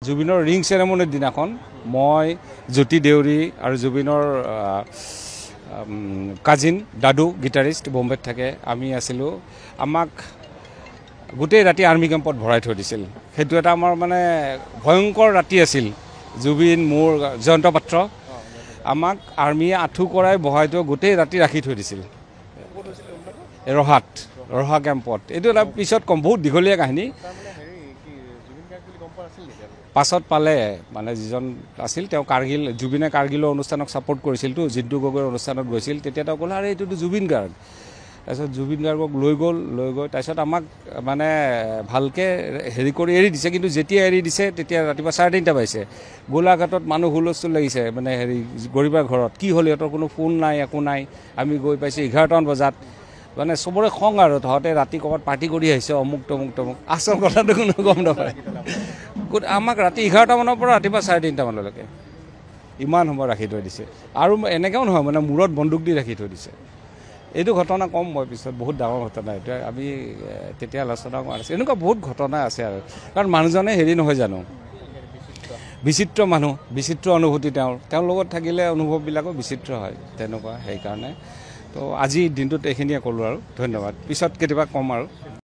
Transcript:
জুবিনৰ ৰিং চেৰেমনিৰ দিনাখন মই, জ্যোতি দেউৰী আৰু জুবিনৰ কাজিন দাদু গীটাৰিষ্ট বম্বেত থাকে, আমি আছিলোঁ। আমাক গোটেই ৰাতি আৰ্মি কেম্পত ভৰাই থৈ দিছিল। সেইটো এটা আমাৰ মানে ভয়ংকৰ ৰাতি আছিল। জুবিন, মোৰ, জয়ন্ত পাত্ৰ, আমাক আৰ্মিয়ে আঁঠু কৰাই বহাই থৈ গোটেই ৰাতি ৰাখি থৈ দিছিল ৰহাত, ৰহা কেম্পত। এইটো এটা পিছত ক'ম, বহুত দীঘলীয়া কাহিনী। পাছত পালে মানে যিজন আছিল তেওঁ কাৰ্গিল, জুবিনে কাৰ্গিলৰ অনুষ্ঠানক ছাপোৰ্ট কৰিছিলতো, জিন্তু গগৈৰ অনুষ্ঠানত গৈছিল। তেতিয়া তেওঁ ক'লে, আৰে এইটোতো জুবিন গাৰ্গ। তাৰপিছত জুবিন গাৰ্গক লৈ গ'ল, লৈ গৈ তাৰপিছত আমাক মানে ভালকৈ হেৰি কৰি এৰি দিছে। কিন্তু যেতিয়া এৰি দিছে তেতিয়া ৰাতিপুৱা 3:30 পাইছে। গোলাঘাটত মানুহ হুলস্থুল লাগিছে, মানে হেৰি গৰিবাৰ ঘৰত কি হ'ল, সিহঁতৰ কোনো ফোন নাই, একো নাই। আমি গৈ পাইছোঁ 11টামান বজাত। মানে চবৰে খং আৰু, তহঁতে ৰাতি ক'ৰবাত পাৰ্টি কৰি আহিছ, অমুক তমুক তমুক। আচল কথাটো কোনো গম নাপায়। আমাক ৰাতি 11টামানৰ পৰা ৰাতিপুৱা 3:30মানলৈকে ইমান সময় ৰাখি থৈ দিছে। আৰু এনেকৈও নহয়, মানে মূৰত বন্দুক দি ৰাখি থৈ দিছে। এইটো ঘটনা ক'ম মই পিছত, বহুত ডাঙৰ ঘটনা এইটো। আমি তেতিয়া আলোচনা কৰা নাছিলোঁ। এনেকুৱা বহুত ঘটনা আছে আৰু, কাৰণ মানুহজনে হেৰি নহয় জানো, বিচিত্ৰ মানুহ, বিচিত্ৰ অনুভূতি তেওঁৰ, তেওঁৰ লগত থাকিলে অনুভৱবিলাকো বিচিত্ৰ হয় তেনেকুৱা। সেইকাৰণে তো আজি দিনটোত এইখিনিয়ে ক'লোঁ আৰু, ধন্যবাদ। পিছত কেতিয়াবা ক'ম আৰু।